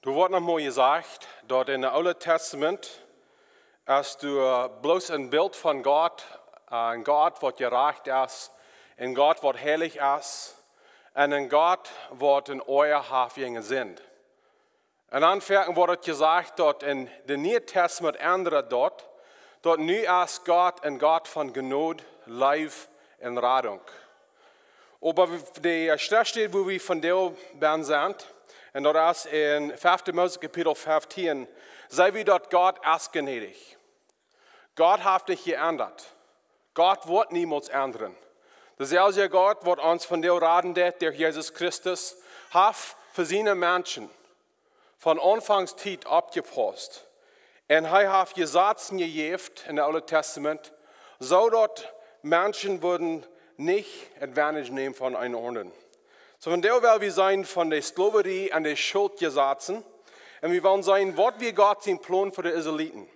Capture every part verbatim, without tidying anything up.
Doa woat noch mol jesajcht, daut en daut Oole Testament es doa bloos een Bilt von Gott, äh, een Gott waut jerajcht es, een Gott waut heilich es, un een Gott waut een Oaja haft jäajen Sind. Un dan foaken woat jesajcht, daut en daut Niee Testament endret daut, daut nu es Gott een Gott von Jnod, Leew un Radunk. Oba de Schreftstäd, wua wie vondoag bie sent, un daut es en fefte Mose Kapitel feftieen, seenen wie daut Gott es jnädich. Gott haft nich jeendat. Gott woat niemols endren. Deeselwja Gott waut ons vondoag raden deed derch Jesus Christus, haft fa siene Menschen von Aunfangs Tiet oppjepaust. Un hee haft Jesazen jejäft en daut Oole Testament, soo daut Menschen wudden nich advantage nämen von een aundren. Soo vondoag well wie seenen von de Skloverie un de Schultjesazen. Un wie wellen seenen, waut wia Gott sien Plon fa de Israeliten.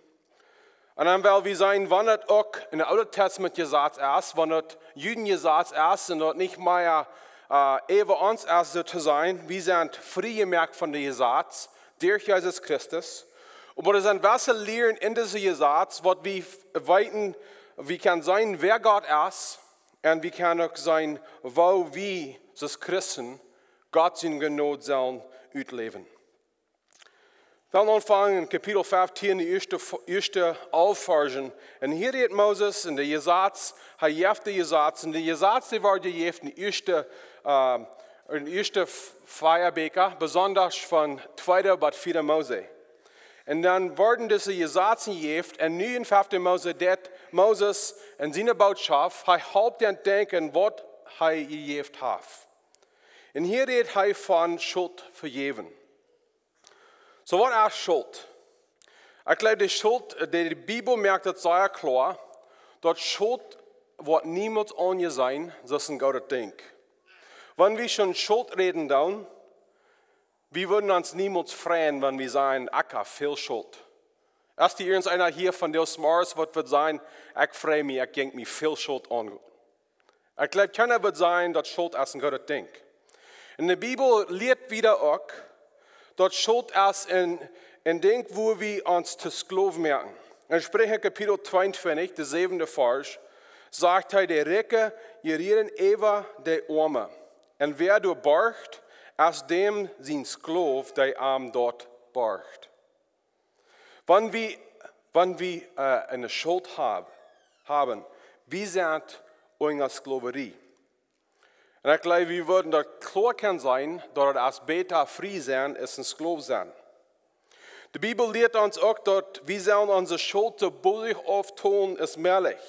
Un dan well wie seenen, wan daut uk en daut Oole Testament Jesaz es, wan daut Juden Jesaz es un daut nich mea, äh, äwa ons es, soo to sajen. Wie sent frie jemoakt von daut Jesaz derch Jesus Christus. Oba doa sent jewesse Lieren en daut Jesaz, waut wie f-, weeten, wie kjennen seenen, wäa Gott es, un wie kjennen uk seenen, woo wie aus Christen Gott siene Jnod sellen utläwen. Dan aunfangen en Kapitel feftieen, de ieeschte, ieeschte alf Varzen. Un hia rät Moses un daut Jesaz, hee jeft daut Jesaz. Un daut Jesaz, dee wort jejäft en de ieeschte, äh, en de ieeschte f-, vea Bieekja, besonda von tweede bat vieede Mose. Un dan worden dise Jesazen jejäft, un nu en fefte Mose, daut Moses en siene Bootschoft, hee halpt an denkjen, waut hee jejäft haft. Un hia rät hee von Schult vejäwen. Soo, waut es Schult? Ekj jleew, de Schult, de, de Bibel moakt daut sea kloa, daut Schult woat niemols aunjeseenen aus een goodet Dinkj. Wan wie von Schult räden dan, wie wudden ons niemols freien, wan wie sajen, ekj hab väl Schult. Es doa irjent eena hia vondoag zemorjes waut wudd sajen, ekj frei mie, ekj jinkj mie väl Schult aun? Ekj jleew, kjeena wudd sajen, daut Schult es een goodet Dinkj. Un de Bibel lieet wieda uk, daut Schult es een, een Dinkj, wua wie ons to Sklow moaken. En Spricha Kapitel tweeuntwintich, de säwende Varsch, sajcht hee, de Rikje rejieren äwa de Oame. Un wäa doa borcht, es däm sien Sklow, dee am daut borcht. Wan wie, wan wie, äh, eene Schult hab-, haben, wie sent unja Skloverie. Un ekj jleew, wie wudden daut kloa kjennen seenen, daut et es bäta frie sennen aus een Sklow sennen. De Bibel lieet ons uk, daut wie sellen onse Schult soo boolt auftolen aus mäajlich.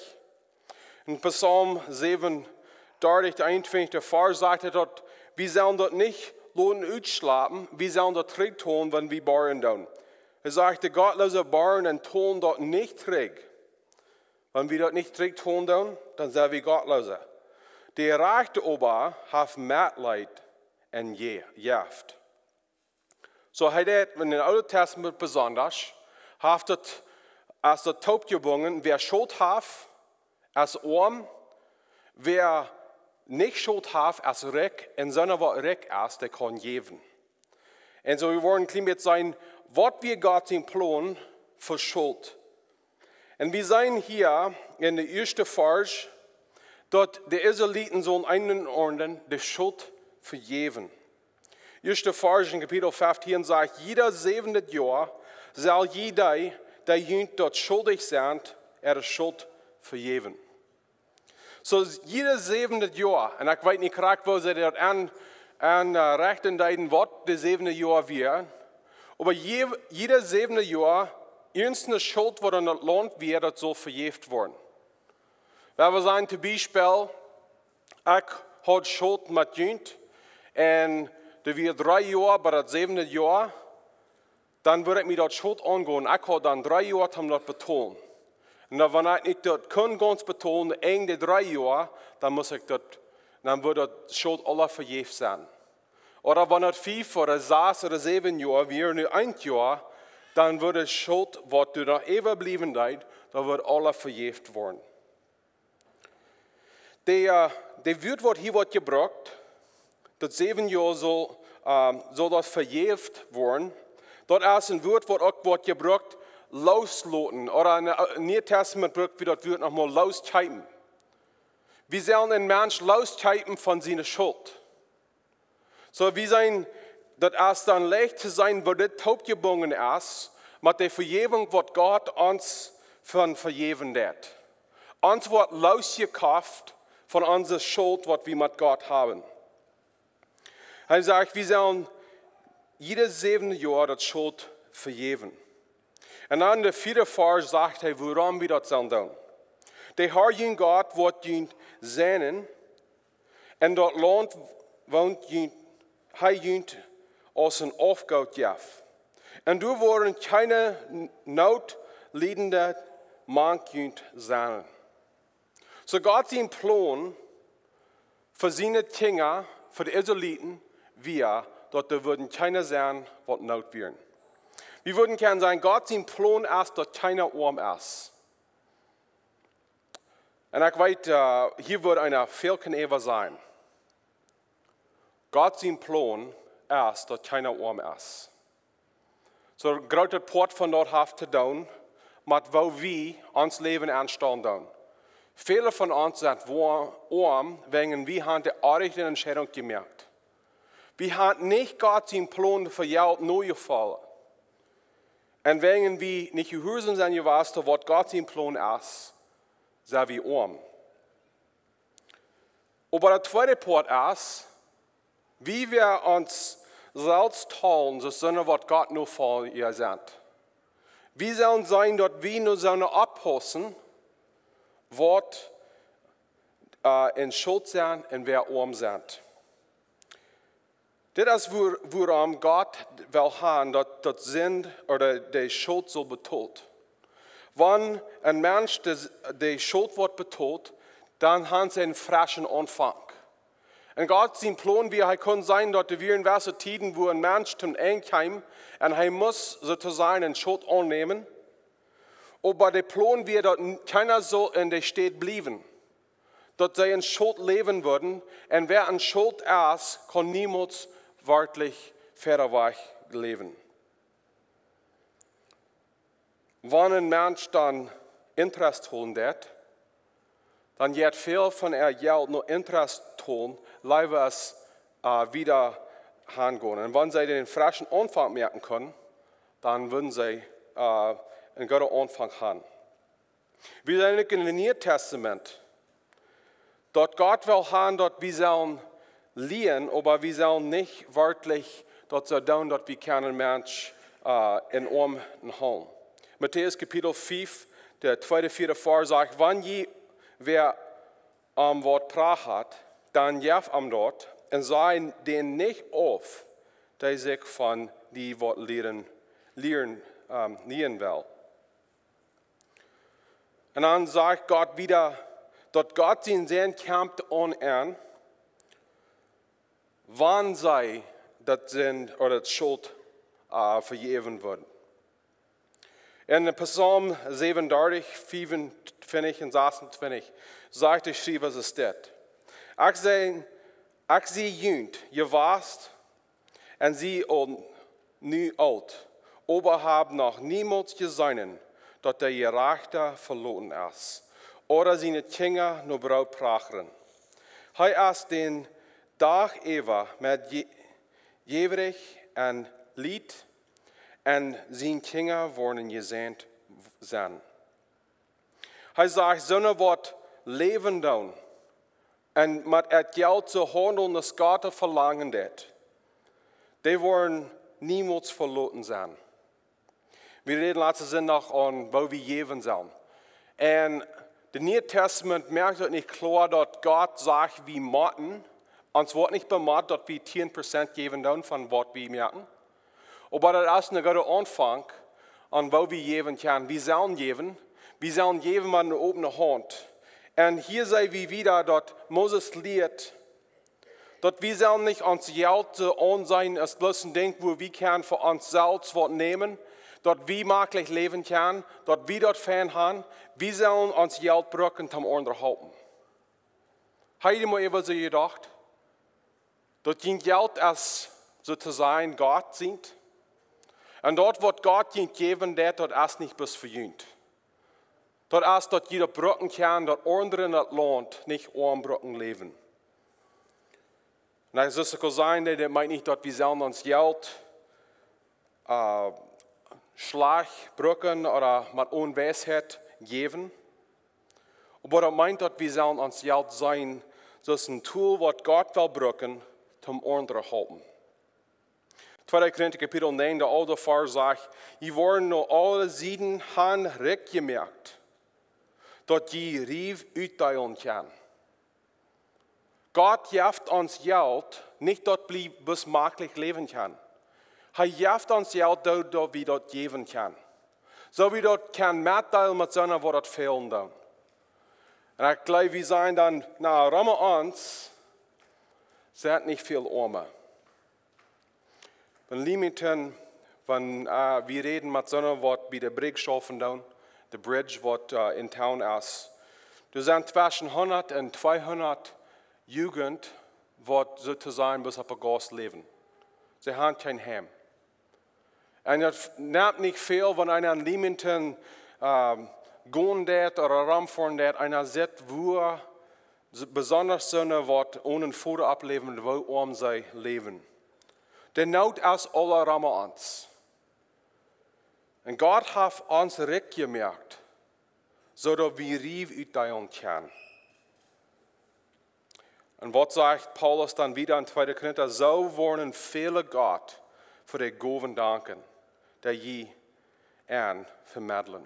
En Psalm säwenundartich, de eenuntwintich, de Varsch sajcht et, daut wie sellen daut nich loten utschlapen, wie sellen daut trigjtolen, wan wie borjen doonen. Hee sajcht, de Gottloose borjen un tolen daut nich trigj. Wan wie daut nich trigjtolen doonen, dan sent wie Gottloose. De Jerajchte oba haft Metleet un je-, jeft. Soo, hee deed en daut Oole Testament besonda, haft et, es daut toopjebungen, wäa Schult haft, es oam, wäa nich Schult haft, es rikj, un soona waut rikj es, dee kaun jäwen. Un soo, wie woaren een kjlien bät seenen, waut wia Gott sien Plon fa Schult. Un wie seenen hia en de ieeschte Varsch, daut de Israeliten sullen eenen aundren de Schult vejäwen. Ieeschte Varsch en Kapitel feftieen sajcht, jieda säwendet Joa sell jie dee, dee junt daut schuldich sent, äare Schult vejäwen. Soo, jieda säwendet Joa, un ekj weet nich krakjt, woo see daut aun, aun, äh, rechten deeden, waut de säwendet Joa wia. Oba je-, jieda säwendet Joa, irjent eene Schult, waut aun daut Launt wia, daut sull vejäft woaren. Wan wie sajen, toom Biespel, ekj haud Schult met junt, un doa wia dree Joa, bie daut säwendet Joa, dan wudd ekj mie daut Schult aungonen. Ekj haud dan dree Joa toom daut betolen. Un dan, wan ekj nich daut kunn gaunz betolen, en de dree Joa, dan must ekj daut, dan wudd daut Schult aula vejäft sennen. Ooda wan daut fief ooda sas ooda säwen Joa wia, nu een Joa, dan wudd de Schult, waut doa noch äwabliewen deed, daut wudd aula vejäft woaren. De, äh, de Wuat, waut hia woat jebrukt, daut säwen Joa sull, ähm, sull daut vejäft woaren, Daut es een Wuat waut uk woat jebrukt, loosloten. Ooda em Nieen Tastament bruck wie daut Wuat noch mol loosschekjen. Wie sellen een Mensch loosschekjen von siene Schult. Soo, wie sent, daut es dan leicht to seenen, woo dit toopjebungen es, met de Vejäwunk waut Gott ons von vejäwen deed. Ons woat loosjekoft von onse Schult waut wie met Gott haben. Hee sajcht, wie sellen jiedet säwende Joa daut Schult vejäwen. Un dan de vieede Varsch sajcht hee, wuarom wie daut sellen doonen. De Herr jun Gott woat junt säajnen, un daut Launt woont junt, hee junt aus een Aufgoot jeft. Un doa woaren kjeene N-, Nootliedende mank junt sennen. Soo Gott sien Plon fa siene Kjinja, fa de Israeliten, wia, daut doa wudden kjeene sennen waut Noot wieren. Wie wudden kjennen sajen, Gott sien Plon es daut kjeena oam es. Un ekj weet, äh, hia wudd eena väl kjennen äwa sajen. Gott sien Plon es daut kjeena oam es. Soo een grootet Poat von daut haft to doonen met woo wie ons Läwen aunstalen doonen. Väle von ons sent woa-, oam, wäajen wie haben de orrajchte Entscheidunk jemoakt. Wie haben nich Gott sien Plon fa Jelt nojefolcht. Un wäajen wie nich jehuarsom sent jewast to waut Gott sien Plon es, sent wie oam. Oba daut tweede Poat es, wie wie ons selfst talen, soo aus soone waut Gott Nofolja sent. Wie sellen seenen daut wie no soone oppaussen, waut, äh, en Schult sent un wäa oam sent. Dit es wua-, wuarom Gott well haben, daut, daut Sind ooda de Schult saul betolt. Wan een Mensch de, de Schult woat betolt, dan haft hee een freschen Aunfank. Un Gott sien Plon wia, hee kunn seenen daut doa wieren jewesse Tieden, wua een Mensch toom Enj kjeem un hee must, soo to sajen, eene Schult aunnämen. Oba de Plon wia daut n-, kjeena saul en de Städ bliewen. Daut see en Schult läwen wudden, un wäa en Schult es, kaun niemols werkjlich wieda wajch läwen. Wan een Mensch dan Interest tolen deit, dan jeit väl von äa Jelt no Interest tolen, leewa aus, äh, wieda hangonen. Un wan see dän freschen Aunfank moaken kunnen, dan wudden see, äh, een gooden Aunfank haben. Wie sent uk em Nieen Tastament, daut Gott well haben, daut wie sellen lieren, oba wie sellen nich werkjlich daut soo doonen, daut wie kjennen Mensch, äh, en Oamoot hoolen. Matäus Kapitel fief, de tweede, vieede Varsch sajcht, wan wäa wäa am waut prachat, dan jeft am daut, un sie dän nich auf, dee sikj von die waut lieren, lieren, ähm, lieren well. Un dan sajcht Gott wieda, daut Gott sien Säajen kjemt aun an, wan see daut Sind ooda daut Schult, äh, vejäwen wudden. En Psalm säwenendartich, fiefuntwintich un sasuntwintich sajcht de Schriewa soo dit: Ekj sie, ekj sie jung jewast un sie aul nu oolt, oba hab noch niemols jeseenen, daut de Jerajchta veloten es, ooda siene Kjinja no Broot prachren. Hee es dän Dach äwa met je-, jäwrich un litt, un siene Kjinja woaren jesäajent sennen. Hee sajcht, soone waut läwen doonen un met äa Jelt soo haundlen aus Gott daut velangen deit, dee woaren niemols veloten sennen. Wie räden latsten Sindach aun, woo wie jäwen sellen. Un daut Niee Tastament moakt daut nich kloa, daut Gott sajcht, wie motten, ons woat nich bemott, daut wie tieen Prozent jäwen doonen von waut wie moaken. Oba daut es een gooda Aunfank aun woo wie jäwen kjennen. Wie sellen jäwen, wie sellen jäwen met eene opne Haunt. Un hia seenen wie wieda, daut Moses lieet, daut wie sellen nich ons Jelt soo aunseenen aus bloos een Dinkj, wua wie kjennen fa ons selfst waut nämen, daut wie maklich läwen kjennen, daut wie daut fein haben. Wie sellen ons Jelt brucken toom aundre halpen. Hast du mol äwa soo jedocht, daut dien Jelt es, soo to sajen, Gott sient? Un daut waut Gott junt jäwen deit, daut es nich bloos fa junt. Daut es daut jie daut brucken kjennen, daut aundre en daut Launt nich oam brucken läwen. Un daut es uk sajen, daut meent nich daut wie sellen ons Jelt äh, schlajcht brucken ooda met Onweisheit jäwen. Oba daut meent daut wie sellen ons Jelt seenen, soo aus een Tool waut Gott well brucken, toom aundre halpen. Tweede Korinta Kapitel näajen, de alde Varsch sajcht: Jie woaren no aule Sieden han rikj jemoakt, daut jie rieej utdeelen kjennen. Gott jeft ons Jelt, nich daut wie bloos maklich läwen kjennen. Hee jeft ons Jelt, daut, daut wie daut jäwen kjennen. Soo wie daut kjennen metdeelen met soone, waut daut fälen deit. Un ekj jleew, wie sent dan, na, rom ons sent nich väl Oame. Wan Leamington, wan äh, wie räden met soone, waut bie de Brigj schaufen doonen, de Bridge, waut äh, en town es, doa sent tweschen hundat un tweehundat Jugent, waut soo to sajen bloos opp de Gauss läwen. See han kjeen Heim. Un daut nemt nich väl, wan eena en Leamington äh, gonen deit ooda romfoaren deit, eena sitt, woo, besonda soone, waut onen Voda oppläwen, woo oam see läwen. De Noot es aula rom ons. Un Gott haft ons rikj jemoakt, soo daut wie rieej utdeelen kjennen. Un waut sajcht Paulus dan wieda en tweede Korinta? Soo woaren väle Gott fa de Gowen danken, dee jie an vemedlen.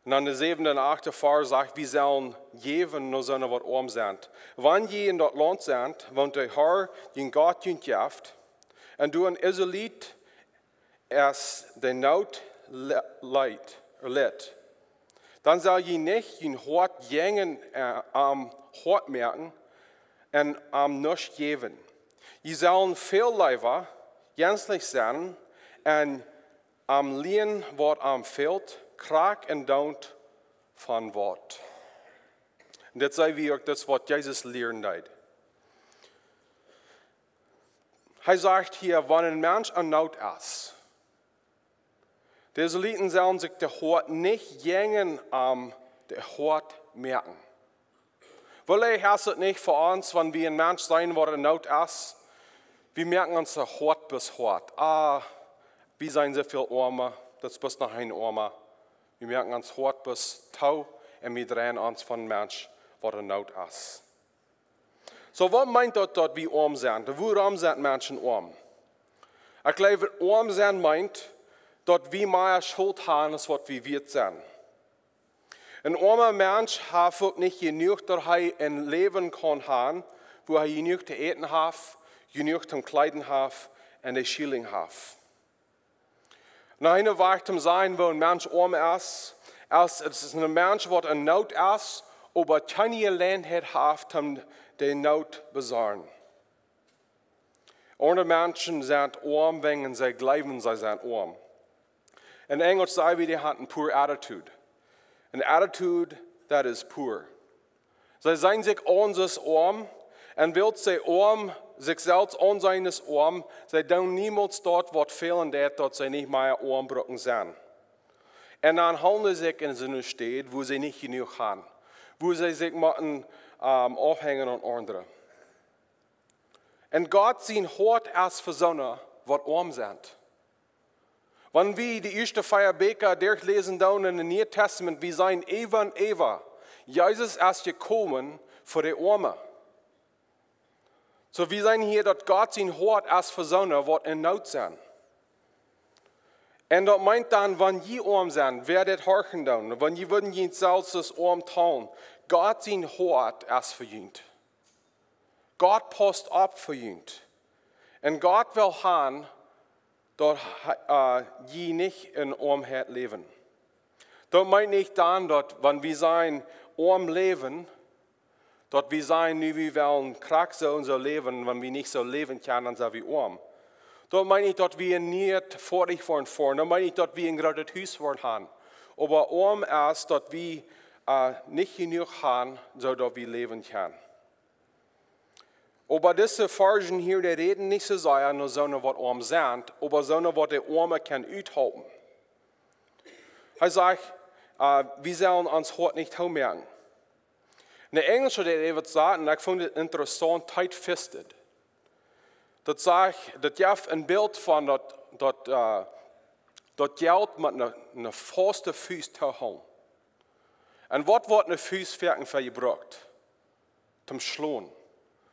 Un dan de säwende un achte Varsch sajcht, wie sellen jäwen no soone, waut oam sent. Wan jie en daut Launt sent, waut de Herr, jun Gott, junt jeft, un doa een Israelit es de Noot le-, litt, litt, dan sell jie nich jun Hoat jäajen äh, am hoat moaken un am nuscht jäwen. Jie sellen väl leewa jenslich sennen un am lieen, waut am fält, krakjt en doonen von waut. Un dit seen wie uk, daut es, waut Jesus lieren deed. Hee sajcht hia, wan een Mensch en Noot es, de Israeliten sellen sikj de Hoat nich jäajen am de Hoat moaken. Veleicht es et nich fa ons, wan wie een Mensch seenen, waut en Noot es, wie moaken ons de Hoat bloos hoat. Ah, wie sent soo väl Oame, daut es bloos noch een Oama. Wie moaken ons Hoat bloos too un wie dreien ons von een Mensch, waut en Noot es. Soo, waut meent daut, daut wie oam sent? Wuarom sent Menschen oam? Ekj jleew, oam sennen meent, daut wie mea Schult haben, aus waut wie wieet sent. Een oama Mensch haft uk nich jenuach, daut hee een Läwen kaun haben, wua hee jenuach to äten haft, jenuach to kjleeden haft un de Schilling haft. Na, een Wajch to seenen, woo een Mensch oam es, es, et es een Mensch, waut en Noot es, oba kjeene Jeläajenheit haft, om de Noot besorjen. Aundre Menschen sent oam, wäajen see jleewen, see sent oam. En Enjlisch saj wie, they have a poor attitude. An attitude that is poor. See seenen sikj aundasch oam, un wiels see oam, sikj selfst aunseenen aus oam, see doonen niemols daut, waut fälen deit, daut see nich mea oam brucken sennen. Un dan hoolen see sikj en soone Städ, wua see nich jenuach haben, wua see sikj motten ähm, aufhenjen aun aundre. Un Gott sien Hoat es fa soone, waut oam sent. Wan wie de ieeschte vea Bieekja derchläsen doonen en daut Niee Tastament, wie seenen äwa un äwa, Jesus es jekomen fa de Oame. Soo, wie seenen hia, daut Gott sien Hoat es fa soone, waut en Noot sent. Un daut meent dan, wan jie oam sent, wäa dit horchen doonen, wan jie wudden junt selfst aus oam talen, Gott sien Hoat es fa junt. Gott paust opp fa junt. Un Gott well haben, daut äh, jie nich en Oamheit läwen. Daut meent nich dan, daut wan wie seenen oam läwen, daut wie seenen, nu wie wellen krakjt soo un soo läwen, wan wie nich soo läwen kjennen, dan sent wie oam. Daut meent nich, daut wie nich foadich woaren foaren. Daut meent nich, daut wie een grootet Hus woaren haben. Oba oam es, daut wie äh, nich jenuach haben, soo daut wie läwen kjennen. Oba dise Varschen hia, dee räden nich soo sea no soone waut oam sent, oba soone waut de Oame kjennen uthalpen. Hee sajcht, äh, wie sellen ons Hoat nich toomoaken. En de Enjelsche, dee waut sajcht, un ekj funk et interessaunt, tight-fisted. Daut sajcht, daut jeft een Bilt von daut, daut, äh, daut Jelt met eene, eene fauste Fust to hoolen. Un waut woat eene Fust werkjlich fa jebrukt? Toom schlonen.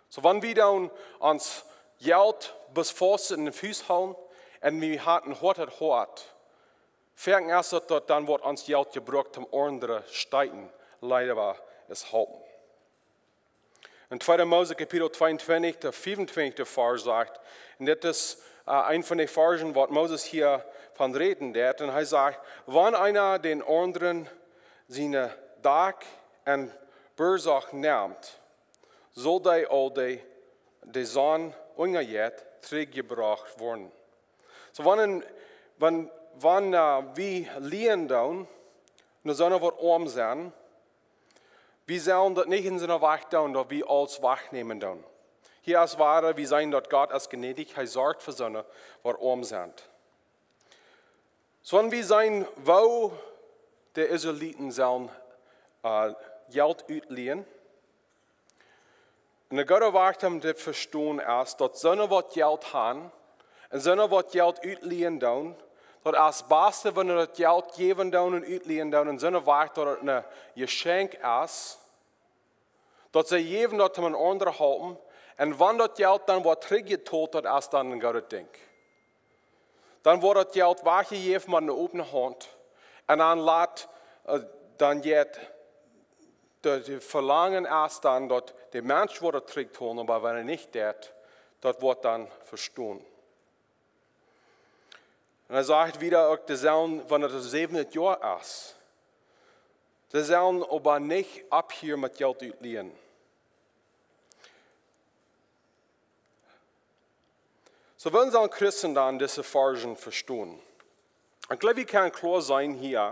Soo, wan wie dan ons Jelt bloos faust en de Fust hoolen un wie haben een hoatet Hoat, werkjlich es daut, daut dan woat ons Jelt jebrukt, om aundre Städen leida es halpen. En tweede Mose Kapitel tweeuntwintich, de fiefuntwintjichste Varsch sajcht, un dit es, äh, een von de Varschen waut Moses hia von räden deed, un hee sajcht: "Wan eena dän aundren siene Dakj un Bursach nemt, saul dee aul de, de Sonn unjajeit trigjjebrocht woaren." Soo, wan, wan, wan, äh, wie lieen doonen, no soone waut oam sent, wie sellen daut nich en soone Wajch doonen, daut wie aules wajchnämen doonen. Hia es wada, wie seenen daut Gott es jnädich, hee sorcht fa soone waut oam sent. Soo, wan wie seenen, woo de Israeliten sellen, äh, Jelt utlieen, un een gooda Wajch om dit vestonen es, daut soone waut Jelt haben, un soone waut Jelt utlieen doonen, daut es baste, wan daut Jelt jäwen doonen un utlieen doonen, un soone Wajch daut et een Jeschenkj es, daut see jäwen daut om een aundre halpen, un wan daut Jelt dan woat trigjjetolt, daut es dan een goodet Dinkj. Dan woat daut Jelt wajchjejäft met eene opne Haunt. Un dan lat, äh, dan jeit de, de Velangen es dan daut de Mensch woat daut trigjtolen, oba wan hee nich deit, daut woat dan vestonen. Un hee sajcht wada uk, dee sellen, wan et daut säwende Joa es, dee sellen oba nich opphieren met Jelt utlieen. Soo, woo sellen Christen dan dise Varschen vestonen? Ekj jleew, wie kjennen kloa seenen hia,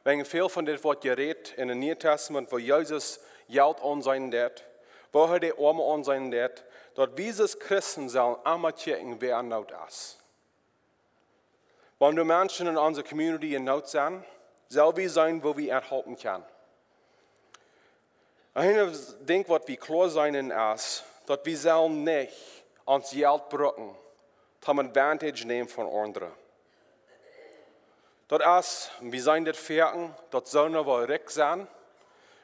wäajen väl von dit woat jerät en daut Niee Tastament, woo Jesus Jelt aunseenen deed, woo hee de Oame aunseenen deed, daut wie aus Christen sellen aunmoakjen, wäa en Noot es. Wan doa Menschen en onse Community en Noot sent, sell wie seenen, woo wie an halpen kjennen. Een Dinkj waut wie kloa seenen es, daut wie sellen nich ons Jelt brucken, om advantage nämen von aundre. Daut es, wie seenen dit foaken, daut soone waut rikj sent,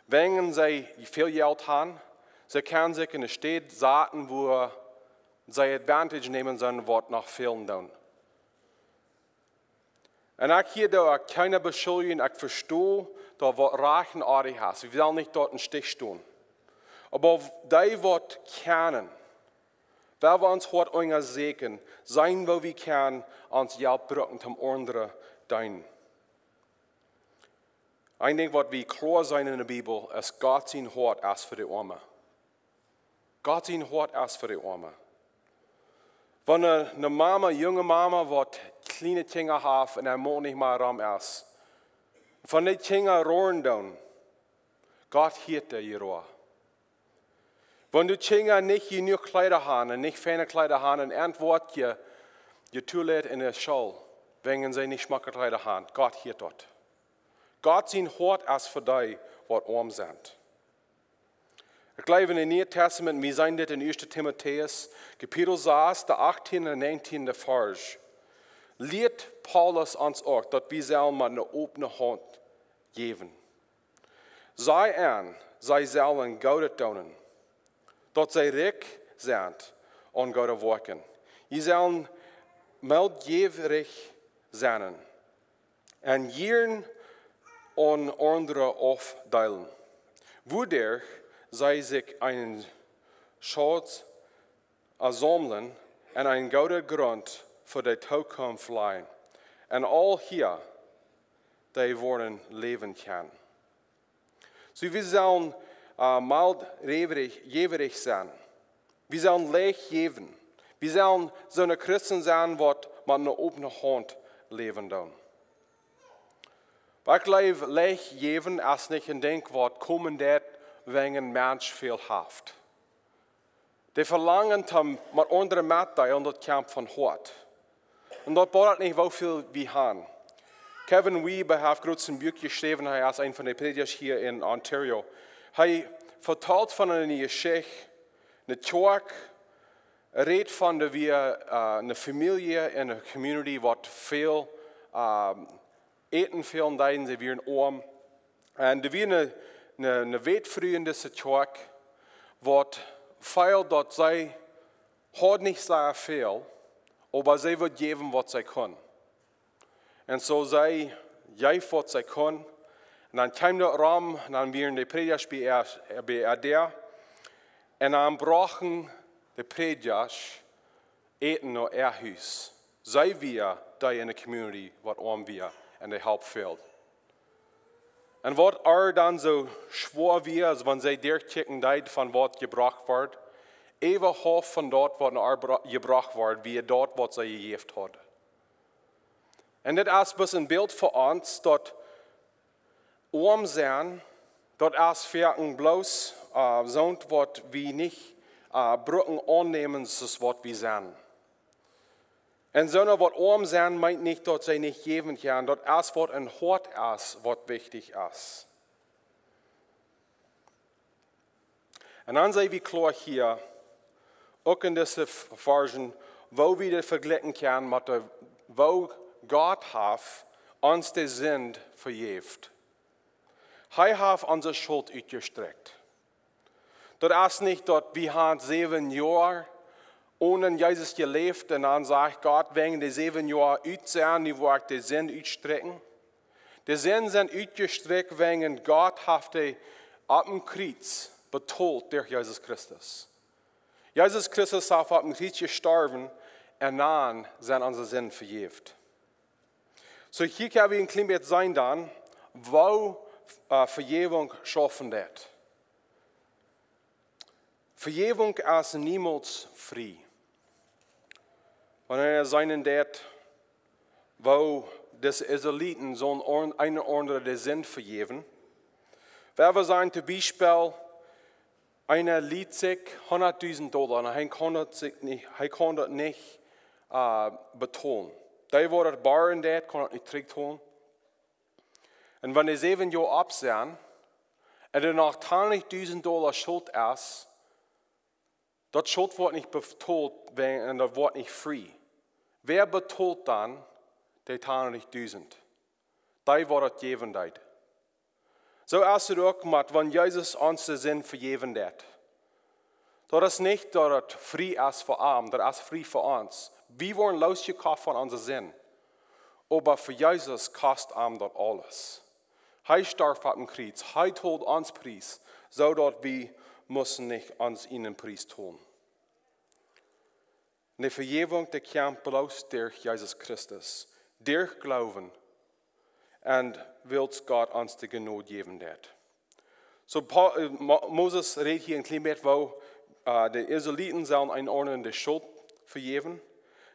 wäajen see väl Jelt haben, see kjennen sikj en eene Städ saten, wua see advantage nämen, soone waut noch fälen doonen. Un ekj hia doo ekj kjeene beschuljen, ekj vesto daut waut rajcht un oadich es. Wie wellen nich doa em Stich stonen. Oba dee waut kjennen, wan wie ons Hoat unjasäkjen, seenen woo wie kjennen ons Jelt brucken om aundre deenen. Een Dinkj waut wie kloa seenen en de Bibel es, Gott sien Hoat es fa de Oame. Gott sien Hoat es fa de Oame. Wan eene, eene Mama, junge Mama, waut kjliene Kjinja haft un äa Maun nich mea rom es, wan dee Kjinja roaren doonen, Gott hieet dee Jeroa. Wan de Kjinja nich jenuach Kjleeda haben un nich feine Kjleeda haben un äant woat je, je tooleit en de School, wäajen see nich schmocke Kjleeda haben, Gott hieet daut. Gott sien Hoat es fa dee waut oam sent. Ekj jleew, en daut Niee Tastament, wie seenen dit en Ieeschte Timotäus, Kapitel sas, de achtieende un näajentieende Varsch, lieet Paulus ons uk, daut wie sellen met eene opne Haunt jäwen. See aun, see sellen Goodet doonen, daut see rikj sent aun goode Woakjen. Jie sellen meltjäwrich sennen un jieren aun aundre aufdeelen, wuaderch see sikj eenen Schauz aunsaumlen un een gooden Grunt fa de Tookunft lajen. Un aul hia, dee woaren läwen kjennen. Soo, wie sellen, äh, meltjäwrich, jäwrich sennen. Wie sellen leicht jäwen. Wie sellen soone Christen sennen, waut met eene opne Haunt läwen doonen. Oba ekj jleew, leicht jäwen es nich een Dinkj, waut komen deit, wäajen een Mensch väl haft. De Velangen toom met aundre metdeelen, daut kjemt von Hoat. Un daut bediet nich, woo väl wie han. Kevin Wiebe haft jrod een Buak jeschräwen, hee es een von de Prädjasch hia en Ontario. Hee vetalt von eene Jeschicht, eene Kjoakj, rät von de, wia, äh, eene Famielje en eene Community, waut väl, äh, Äten fälen deed, see wieren oam. Un doa wia eene, eene, eene Wätfru en dise Kjoakj, waut feeld, daut see haud nich sea väl, oba see wudd jäwen, waut see kunn. Un soo see jeef, waut see kunn. Un dan kjeem daut rom, un dan wieren de Prädjasch bie äa, bie äa Däa. Un dan brochten de Prädjasch Äten no äa Hus. See wia dee en de Community, waut oam wia un de Help feeld. Un waut ar dan soo schwoa wia, aus wan see derchkjikjen deed von waut jebrocht wort, äwa haulf von daut, waut no ar bro-, jebrocht wort, wia daut, waut see jejäft haud. Un dit es bloos een Bilt fa ons, daut oam sennen, daut es foaken bloos, äh, soont, waut wie nich, äh, brucken aunnämen, soo aus waut wie sent. Un soona, waut oam sent, meent nich, daut see nich jäwen kjennen. Daut es, waut em Hoat es, waut wichtich es. Un dan seenen wie kloa hia, uk en dise Varschen, woo wie daut vejlikjen kjennen met de, woo Gott haft ons de Sind vejäft. Hee haft onse Schult utjestrakjt. Daut es nich, daut wie han säwen Joa onen Jesus jeläft un dan sajcht Gott, wäajen de säwen Joa ut sent, nu woa ekj de Sind utstrakjen. De Sind sent utjestrakjt, wäajen Gott haft dee opp een Kjriez betolt derch Jesus Christus. Jesus Christus haft opp een Kjriez jestorwen un dan sent onse Sind vejäft. Soo, hia kjenn wie een kjlien bät seenen dan, woo, äh, Vejäwunk schaufen deit. Vejäwunk es niemols frie. Wan wie seenen daut, woo dise Israeliten soo een aun-, een aundren de Sind vejäwen. Wie haben seenen, toom Biespel, eena lieed sikj hundatdusent Dolla un hee kunn daut sikj nich, hee kunn daut nich, äh, betolen. Dee, waut daut borjen deed, kunn daut nich trigjtolen. Un wan de säwen Joa opp sent, un doano tachentdusent Dolla Schult es, daut Schult woat nich betolt, wäajen, un daut woat nich frie. Wäa betolt dan de tachentdusent? Dee, waut daut jäwen deed. Soo es et uk met, wan Jesus ons de Sind vejäwen deit. Daut es nich, daut et frie es fa am, daut es frie fa ons. Wie woaren loosjekoft von onse Sind. Oba fa Jesus kost am daut aules. Hee storf opp een Kjriez. Hee told ons Pries, soo daut wie musten nich ons eenen Pries tolen. De Vejäwunk, dee kjemt bloos derch Jesus Christus. Derch Gloowen. Un wiels Gott ons de Jnod jäwen deit. Soo, Paul, äh, Mo-, Moses rät hia een kjlien bät, woo, äh, de Israeliten sellen eenaundren de Schult vejäwen.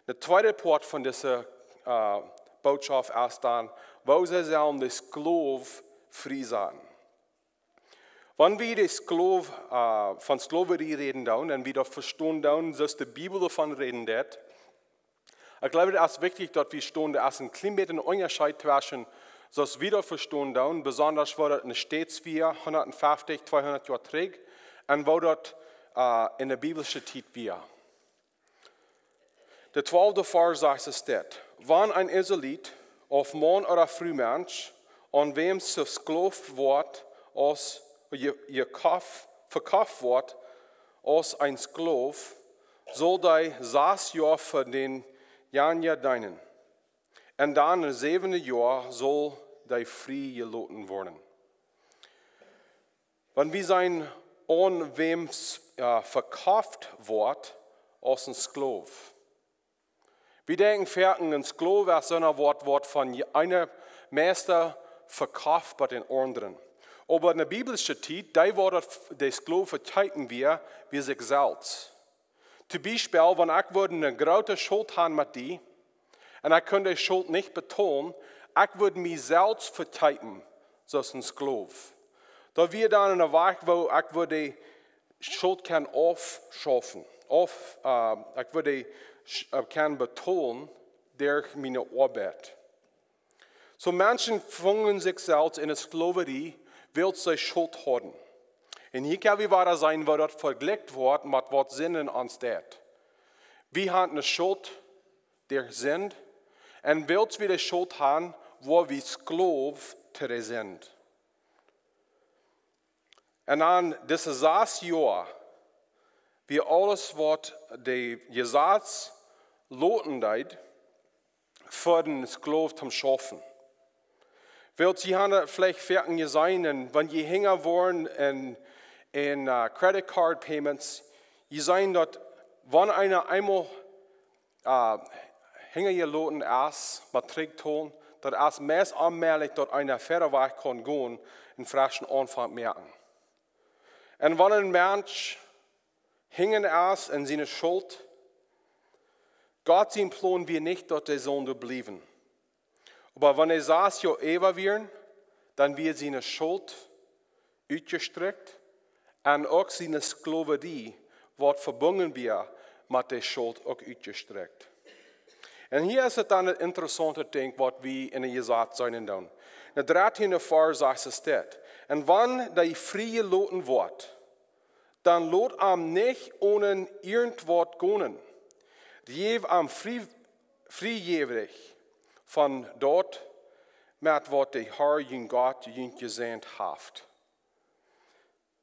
De tweede Poat von dise, äh, Bootschoft es dan, woo see sellen de Sklow frie saten. Wan wie de Sklow, äh, von Sklowarie räden doonen, un wie daut vestonen doonen, soo aus de Bibel doavon räden deit, ekj jleew, et es wichtich, daut wie vestonen, doa es een kjlien bät een Unjascheet tweschen, soo aus wie daut vestonen doonen, besonda woo daut en de States wia, hundatfeftich, tweehundat Joa trigj, un woo daut, äh, en de biblische Tiet wia. De twalfte Varsch sajcht es dit: Wan een Israelit, auf Maun ooda Frumensch, aun wäm see Sklow woat, aus je-, jekoft, vekoft woat, aus een Sklow, saul dee sas Joa fa dänjenijen deenen. Un dan em säwenden Joa saul dee frie jeloten woaren. Wan wie seenen, aun wäm s-, äh, vekoft woat aus een Sklow. Wie denkjen foaken, een Sklow es soon, waut, waut von je-, eenen Meista vekoft woat aun dän aundren. Oba en de biblische Tiet, dee waut daut f-, de Sklow vekjeepen wia, wia sikj selfst. Toom Biespel, wan ekj wudd eene groote Schult han met die, un ekj kunn de Schult nich betolen, ekj wudd mie selfst vekjeepen, soo aus een Sklow. Daut wia dan een Wajch, woo ekj wudd de Schult kaun aufschaufen, auf, äh, ekj wudd dee sch-, äh, kaun betolen derch miene Oabeit. Soo Menschen fungen sikj selfst enne Sklowarie, wiels see Schult hauden. Un hia kjenn wie wada seenen, woo daut vejlikjt woat met waut Sind en ons deit. Wie haben eene Schult derch Sind, un wiels wie de Schult haben, woa wie Sklow to de Sind. Un aun dise sas Joa, wia aules waut de Jesaz loten deed, fa dän Sklow toom schaufen. Wiels jie haben veleicht foaken jeseenen, un wan jie hinja woaren en, en, äh, Credit Card Payments, jie seenen daut, wan eena eemol, äh, hinja jeloten es, met trigjtolen, daut es meist onmäajlich daut eena wieda wajch kaun gonen un freschen Aunfank moaken. Un wan een Mensch hinjen es en siene Schult, Gott sien Plon wia nich daut dee sull doa bliewen. Oba wan dee sas Joa äwa wieren, dan wia siene Schult utjestrekjt un uk siene Sklowarie, waut vebungen wia met de Schult, uk utjestrekjt. Un hia es et dan een interessauntet Dinkj waut wie en de Jesaz seenen doonen. Dän dartieenden Varsch sajcht et dit: Un wan dee frie jeloten woat, dan lot am nich onen irjentwaut gonen. Jäw am frie-, friejäwich von daut, met waut de Herr jun Gott junt jesäajent haft.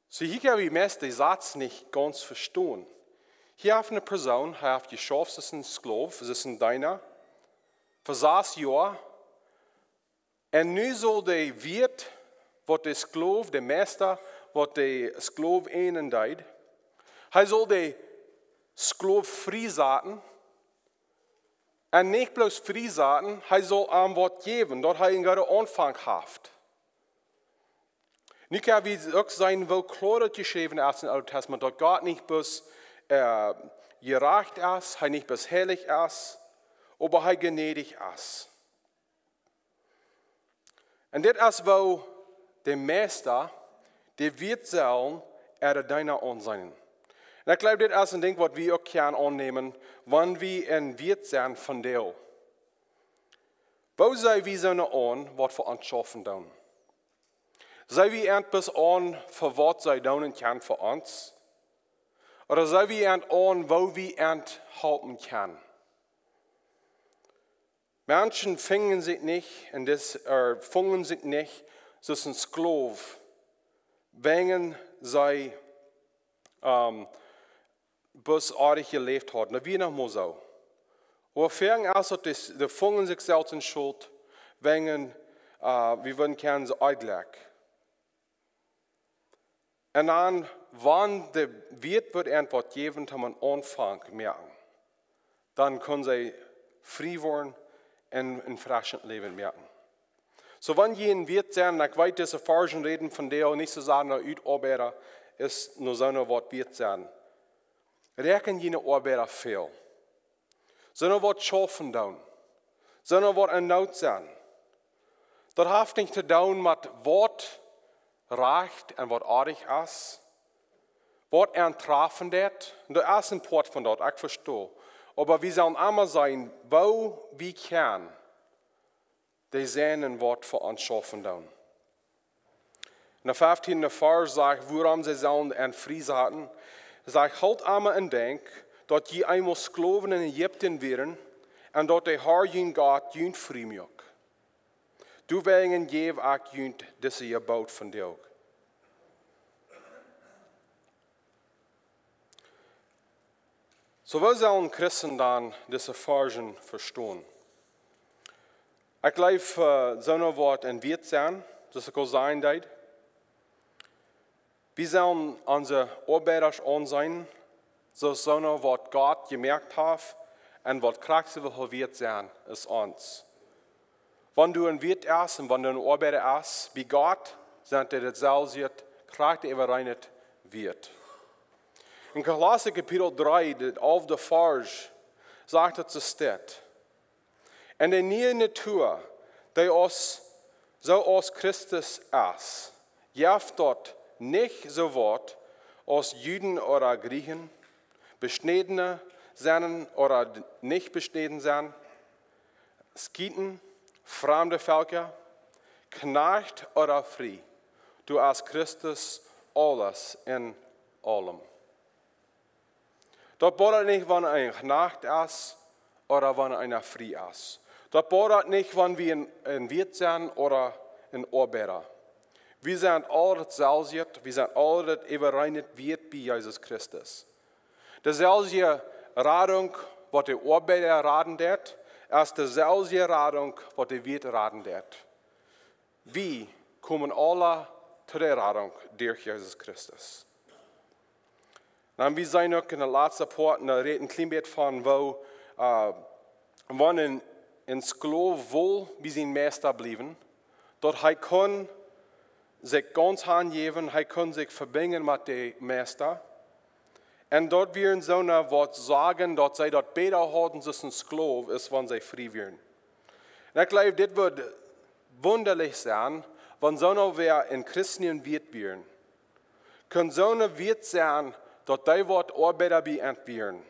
Soo, hia kjenn wie meist dän Satz nich gaunz vestonen. Hia haft eene Persoon, hee haft jeschauft aus een Sklow, aus een Deena, fa sas Joa. Un nu saul de Wieet, waut de Sklow, de Meista, waut de Sklow äjnen deed, hee saul de Sklow frie saten. Un nich bloos frie saten, hee saul am waut jäwen, daut hee een gooden Aunfank haft. Nu kjenn wie uk seenen, woo kloa daut jeschräwen es em Oolen Tastament, daut Gott nich bloos, äh, jerajcht es, hee nich bloos heilich es, oba hee jnädich es. Un dit es woo de Meista, de Wieet sellen äare Deena aunseenen. Un ekj jleew, dit es een Dinkj waut wie uk kjennen aunnämen, wan wie en Wieet sent von dee. Woo seenen wie soone aun, waut fa ons schaufen doonen? Seenen wie an bloos aun fa waut see doonen kjennen fa ons? Ooda seenen wie an aun, woo wie an halpen kjennen? Menschen fungen sikj nich en dis, äh, fungen sikj nich aus een Sklow, wäajen see, ähm, bloos oajch jeläft hauden. Daut wia noch mau soo. Oba foaken es daut, dee, dee fungen sikj selfst en Schult, wäajen, äh, wie wudden kjennen, see eajentlich. Un dan, wan de Wieet wudd an waut jäwen, dan een Aunfank moaken, dan kunnen see frie woaren un een freschet Läwen moaken. Soo, wan jie en Wieet sent, un ekj weet, dise Varschen räden von dee, nich soo sea no Utoabeida, es no soone waut Wieet sent. Räakjen jie Oabeida väl? Soone waut schaufen doonen? Soone waut en Noot sent? Daut haft nich to doonen met waut rajcht un waut oajch es, waut an trafen deit. Un daut es een Poat von daut, ekj vesto. Oba wie sellen emma seenen, woo wie kjennen dee seenen waut fa ons schaufen doonen. En de fieftieende Varsch sajcht, wuarom see sellen an frie saten. Sajcht: Hoolt emma en Denkj, daut jie eemol Sklowen en Ägipten wieren un daut de Herr jun Gott junt frie muak. Doawäajen jäw ekj junt dise Jeboot vondoag. Soo, woo sellen Christen dan dise Varschen vestonen? Ekj jleew, äh, soone waut en Wieet sent, soo aus ekj aul säd, wie sellen onse Oabeida aunseenen, soo aus soone waut Gott jemoakt haft un waut krakjt soo väl wieet sent aus ons. Wan du en Wieet best un wan du en Oabeida best, bie Gott sent dee daut selwje, krakjt äwareen wieet. En Kolossa Kapitel dree, de alfte Varsch, sajcht et soo steit: En de niee Natua, dee aus, soo aus Christus es, jeft daut nich soo waut aus Juden ooda Griechen, Beschnädene sennen ooda nich beschnäden sennen, Skiten, framde Velkja, Kjnajcht ooda frie, doa es Christus aules en aulem. Daut bediet nich, wan eena Kjnajcht es ooda wan eena frie es. Daut bediet nich, wan wie een, een Wieet sent ooda een Oabeida. Wie sent aule daut selwje, wie sent aule daut äwarein Wieet bie Jesus Christus. Deselwje Radunk, waut de Oabeida raden deed, es deselwje Radunk, waut de Wieet raden deed. Wie komen aule to de Radunk derch Jesus Christus. Dan wie seenen uk en de latste Poat, doa rät een kjlien bät von woo, äh, wan een, een Sklow wull bie sienen Meista bliewen, daut hee kunn sikj gaunz hanjäwen, hee kunn sikj vebinjen met dän Meista. Un daut wieren soone, waut sagen, daut see daut bäta hauden aus een Sklow aus wan see frie wieren. Un ekj jleew, dit wudd wundalich sennen, wan soone wäa een Christen wieet wieren. Kunn soone wieet sennen, daut dee waut Oabeida bie an wieren,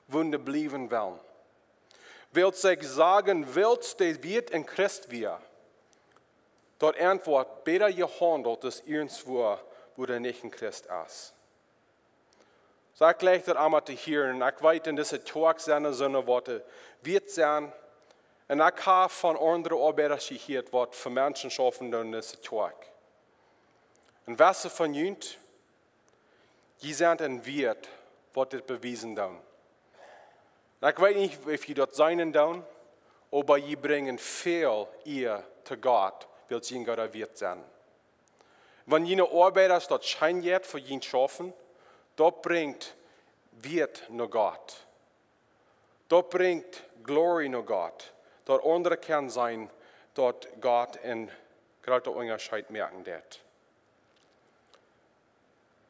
wudden bliewen wellen. Wiels see sagen, wiels de Wieet een Christ wia, daut an woat bäta jehaundelt aus irjentwua, wua doa nich een Christ es. Soo ekj jleich daut emma to hieren. Ekj weet, en dise Kjoakj sent soone, waut wieet sent. Un ekj hab von aundre Oabeida jehieet, waut fa Menschen schaufen doonen en dise Kjoakj. Un wese von junt, jie sent een Wieet, waut dit bewiesen doonen. Un ekj weet nich, auf jie daut seenen doonen, oba jie brinjen väl Ea to Gott, wiels jie een gooda Wieet sent. Wan june Oabeida daut scheen jeit fa junt schaufen, daut brinjt Wieet no Gott. Daut brinjt Glory no Gott. Daut aundre kjennen seenen, daut Gott een grooten Unjascheet moaken deed.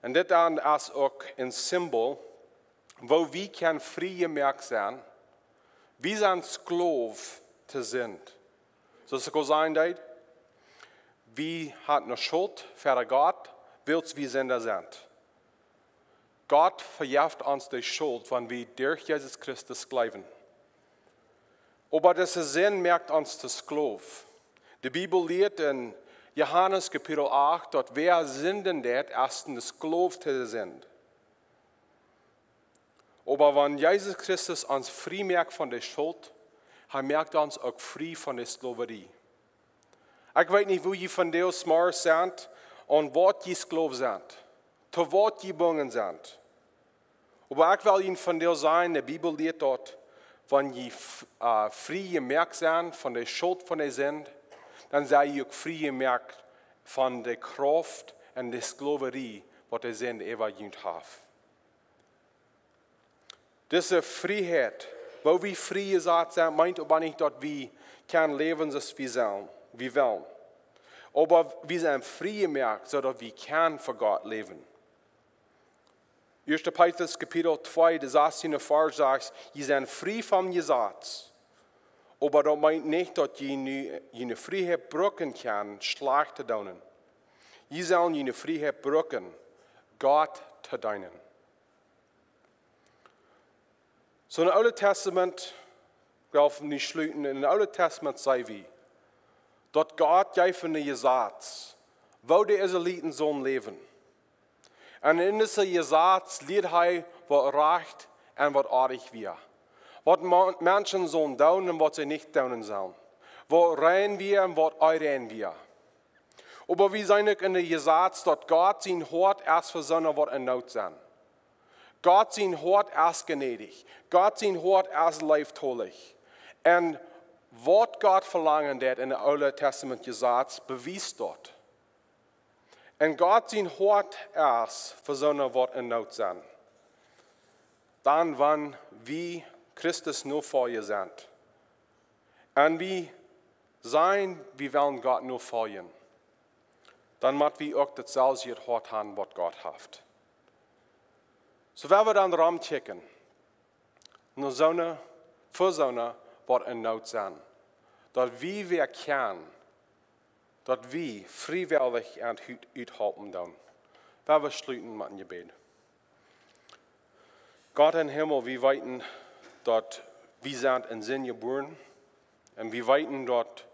Un dit dan es uk een Simbol, woo wie kjennen frie jemoakt sennen. Wie sent Sklow to Sind. Soo aus ekj aul säd, wie haben ne Schult ver Gott, wiels wie Sinda sent. Gott vejeft ons de Schult, wan wie derch Jesus Christus jleewen. Oba dise Sind moakt ons to Sklow. De Bibel lieet en Johanes Kapitel acht, daut wäa sinden deit, es een Sklow to de Sind. Oba wan Jesus Christus ons frie moakt von de Schult, hee moakt ons uk frie von de Sklowarie. Ekj weet nich, woo jie vondoag zemorjes sent, aun waut jie Sklow sent, to waut jie jebungen sent. Oba ekj well junt vondoag sajen, de Bibel lieet daut, wan jie f-, äh, frie jemoakt sent von de Schult von de Sind, dan sent jie uk frie jemoakt von de Krauft un de Sklowarie, waut de Sind äwa junt haft. Dise Frieheit, woo wie frie jesat sent, meent oba nich, daut wie kjennen läwen, soo aus wie sellen, wie wellen. Oba wie sent frie jemoakt, soo daut wie kjennen fa Gott läwen. Ieeschte Petrus Kapitel twee, de sastiende Varsch sajcht: "Jie sent frie vom Jesaz." Oba daut meent nich, daut jie nu june Frieheit brucken kjennen, schlajcht to doonen. Jie sellen june Frieheit brucken, Gott to deenen. Soo, em Oolen Tastament, ekj well nu schluten, em Oolen Tastament seen wie, daut Gott jeef een Jesaz, woo de Israeliten sullen läwen. Un en dise Jesaz lieed hee, waut rajcht un waut oadich wia. Waut Ma-, Menschen sullen doonen un waut see nich doonen sullen. Waut rein wia un waut onrein wia. Oba wie seenen uk en de Jesaz, daut Gott sien Hoat es fa soone, waut en Noot sent. Gott sien Hoat es jnädich. Gott sien Hoat es leeftolich. Un waut Gott velangen deed em Oolen Tastament Jesaz, bewiest daut. Un Gott sien Hoat es fa soone, waut en Noot sent. Dan, wan wie Christus Nofolja sent, un wie sajen, wie wellen Gott nofoljen, dan mott wie uk daut selwje Hoat haben, waut Gott haft. Soo, wan wie dan romkjikjen, no soone, fa soone, waut en Noot sent, daut wie wäa kjennen, daut wie friewellich aun ut-, uthalpen doonen. Wan wie schluten met een Jebäd. Gott em Himmel, wie weeten daut wie sent en Sind jebuaren. Un wie weeten daut,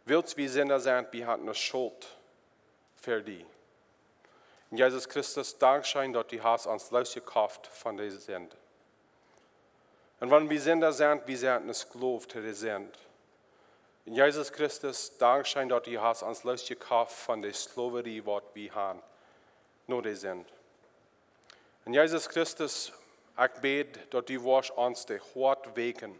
wiels wie Sinda sent, wie haben ne Schult fa die. Un Jesus Christus, dankscheen daut du hast ons loosjekoft von de Sind. Un wan wie Sinda sent, wie sent ne Sklow to de Sind. Un Jesus Christus, dankscheen daut du hast ons loosjekoft von de Sklowarie waut wie haben no de Sind. Un Jesus Christus, ekj bäd daut du woascht ons de Hoat wäakjen.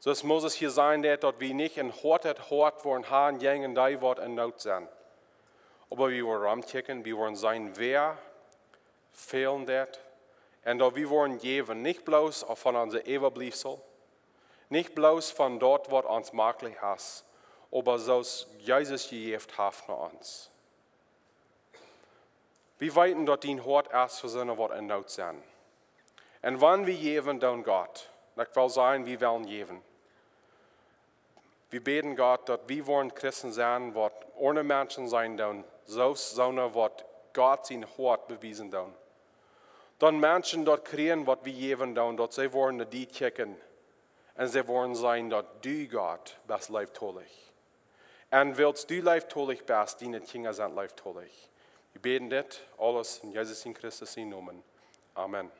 Soo aus Moses hia säd, daut wie nich en hoatet Hoat woaren haben jäajen dee waut en Noot sent. Oba wie woaren romkjikjen, wie woaren seenen wäa fälen deit. Un daut wie woaren jäwen, nich bloos von onse Äwabliefsel, nich bloos von daut waut ons maklich es, oba soo aus Jesus jejäft haft no ons. Wie weeten daut dien Hoat es fa soone waut en Noot sent. Un wan wie jäwen doonen, Gott, un ekj well sajen, wie wellen jäwen, wie bäden, Gott, daut wie woaren Christen sennen waut aundre Menschen seenen doonen, soo aus soone waut Gott sien Hoat bewiesen doonen. Daut Menschen daut kjrieen waut wie jäwen doonen, daut see woaren no die kjikjen un see woaren seenen daut du, Gott, best leeftolich. Un wiels du leeftolich best, diene Kjinja sent leeftolich. Wie bäden dit aules en Jesus sien, Christus sien Nomen. Amen.